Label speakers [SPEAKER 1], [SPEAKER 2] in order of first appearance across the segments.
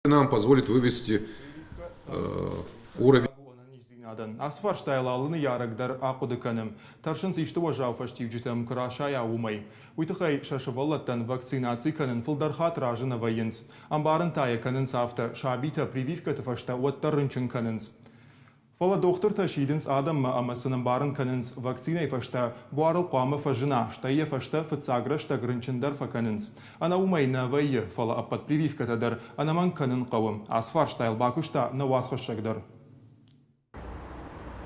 [SPEAKER 1] Нам позволит вывести уровень
[SPEAKER 2] Ацы фарстайыл алы ныййарӕг дӕр ахъуыды кӕны. Тӕрсынц исты уӕззау фӕстиуджытӕм куы расайа, уымӕй. Уый тыххӕй сӕ сывӕллӕттӕн вакцинаци кӕнын фылдӕр хатт разы нӕ вӕййынц. Ӕмбарын та йӕ кӕнынц афтӕ, сабитӕ прививкӕты фӕстӕ уӕддӕр рынчын кӕнынц. Фӕлӕ дохтыртӕ сидынц адӕммӕ ӕмӕ сын ӕмбарын кӕнынц, вакцинӕйы фӕстӕ буарыл хъуамӕ фӕзына, стӕй йӕ фӕстӕ фыццаг рӕстӕг рынчын дӕр фӕкӕнынц. Ӕнӕ уымӕй нӕ вӕййы, фӕлӕ ӕппӕт прививкӕтӕ дӕр ӕнӕмӕнг кӕнын хъӕуы. Ацы фарстайыл бакуыста нӕ уацхӕссӕг дӕр.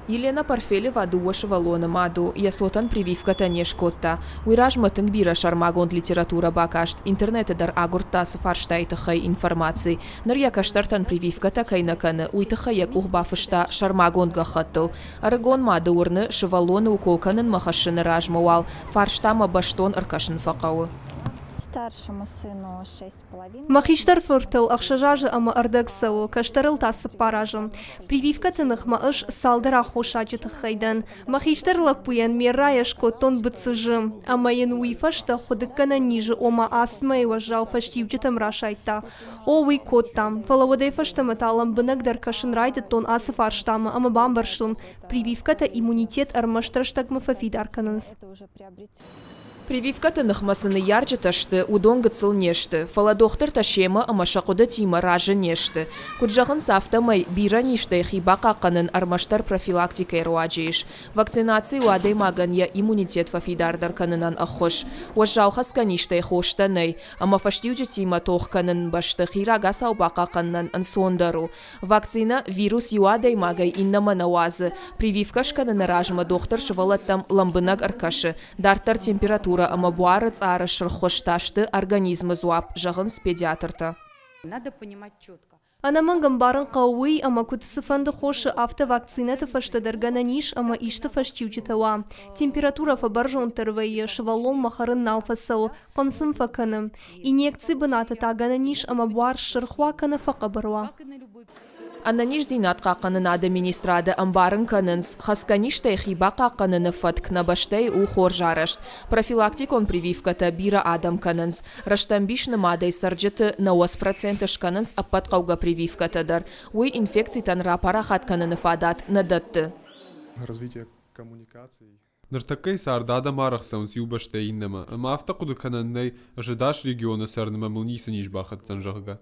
[SPEAKER 3] Елена Парфелева дыууӕ сывӕллоны мад у, йӕ цотӕн прививкӕтӕ не скодта. Уый размӕ тынг бирӕ сӕрмагонд литературӕ бакаст, интернеты дӕр агуырдта ацы фарстайы тыххӕй информаци. Ныр йӕ кӕстӕртӕн прививкӕтӕ кӕй нӕ кӕны, уый тыххӕй йӕ къух бафыста сӕрмагонд гӕххӕттыл. Ӕрыгон мады уырны, сывӕллоны укол кӕнынмӕ хӕссыны размӕ уал фарстамӕ бӕстон ӕркӕсын фӕхъӕуы.
[SPEAKER 4] Мӕ хистӕр фыртыл ӕхсӕз азы ӕмӕ ӕрдӕг цӕуы, кӕстӕрыл та цыппар азы. Прививкӕты ныхмӕ ӕз цалдӕр аххосаджы тыххӕй дӕн. Мӕ хистӕр лӕппуйӕн ме ррайӕ скодтон быцъызы, ӕмӕ йын уый фӕстӕ хуыдыггӕнӕн низы, ома астмӕйы уӕззау фӕстиуджытӕм расайдта. О, уый кодта, фӕлӕ уӕдӕй фӕстӕмӕ та лӕмбынӕгдӕр кӕсын райдыдтон ацы фарстамӕ ӕмӕ бамбӕрстон, прививкӕтӕ иммунитет ӕрмӕст рӕстӕгмӕ фӕфидар кӕнынц.
[SPEAKER 3] Прививкӕты ныхмӕ цы ныййарджытӕ сты, уыдон гыццыл не сты, фӕлӕ дохтыртӕ семӕ ӕмӕ сӕ хъуыдытимӕ разы не сты. Куыд зӕгъынц, афтӕмӕй бирӕ низтӕй хи бахъахъхъӕнын ӕрмӕстдӕр профилактикӕйы руаджы ис. Вакцинаци у адӕймагӕн йӕ иммунитет фӕфидардӕр кӕнынӕн ӕххуыс. Уӕззау хӕцгӕ низтӕй хостӕ нӕй, ӕмӕ фӕстиуджытимӕ тох кӕнын бӕсты хи рагацау бахъахъхъӕнынӕн ӕнцондӕр у. Вакцинӕ вирус иу адӕймагӕй иннӕмӕ нӕ уадзы. Прививкӕ скӕныны размӕ дохтыр сывӕллӕттӕм лӕмбынӕг ӕркӕсы. Дарддӕр температурӕ ӕмӕ буары цъары сырх хуызтӕ сты организмы дзуапп, зӕгъынц педиатртӕ.
[SPEAKER 4] Ӕнӕмӕнг ӕмбарын хъӕуы уый, ӕмӕ куыд цыфӕнды хосы, афтӕ вакцинӕты фӕстӕ дӕр гӕнӕн ис ӕмӕ исты фӕстиуджытӕ уа. Температурӕ фӕбӕрзонддӕр вӕййы, сывӕллонмӕ хӕрын нал фӕцӕуы, хъынцъым фӕкӕны. Инъекцийы бынаты та гӕнӕн ис ӕмӕ буар ссырх уа кӕнӕ фӕхъӕбӕр уа.
[SPEAKER 3] Ӕнӕниздзинад хъахъхъӕнынады министрады ӕмбарын кӕнынц, хӕцгӕ низтӕй хи бахъахъхъӕныны фӕтк нӕ бӕстӕйы у хорз арӕзт. Профилактикон прививкӕтӕ бирӕ адӕм кӕнынц. Рӕстӕмбис нымадӕй цӕрджыты 90% скӕнынц ӕппӕт хъӕугӕ прививкӕтӕ дӕр. Уый инфекцитӕн рапарахат кӕныны фадат нӕ дӕтты.
[SPEAKER 5] Ныртӕккӕйы царды адӕм арӕх цӕуынц иу бӕстӕйӕ иннӕмӕ, ӕмӕ афтӕ хъуыды кӕнӕн нӕй, ӕз ӕдас регионы цӕрынмӕ мыл ницы низ бахӕцдзӕн, зӕгъгӕ.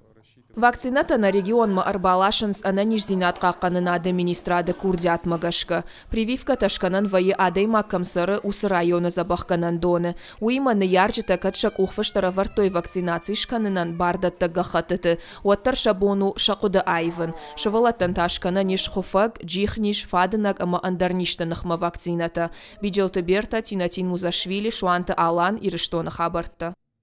[SPEAKER 3] Вакцинӕтӕ нӕ регионмӕ ӕрбаласынц ӕнӕниздзинад хъахъхъӕнынады министрады курдиатмӕ гӕсгӕ. Прививкӕтӕ скӕнӕн вӕййы адӕймаг кӕм цӕры, уыцы районы дзӕбӕхгӕнӕндоны. Уыимӕ ныййарджытӕ кӕд сӕ къухфыст ӕрӕвӕрдтой вакцинаци скӕнынӕн бардӕттӕг гӕххӕттыты, уӕддӕр сӕ бон у сӕ хъуыды аивын. Сывӕллӕттӕн та скӕнӕн ис хуыфӕг, джихниз, фадынӕг ӕмӕ ӕндӕр низты ныхмӕ вакцинӕтӕ. Биджелты Бертӕ, Тинатин Музашвили, Суанты Алан, Ирыстоны хабӕрттӕ.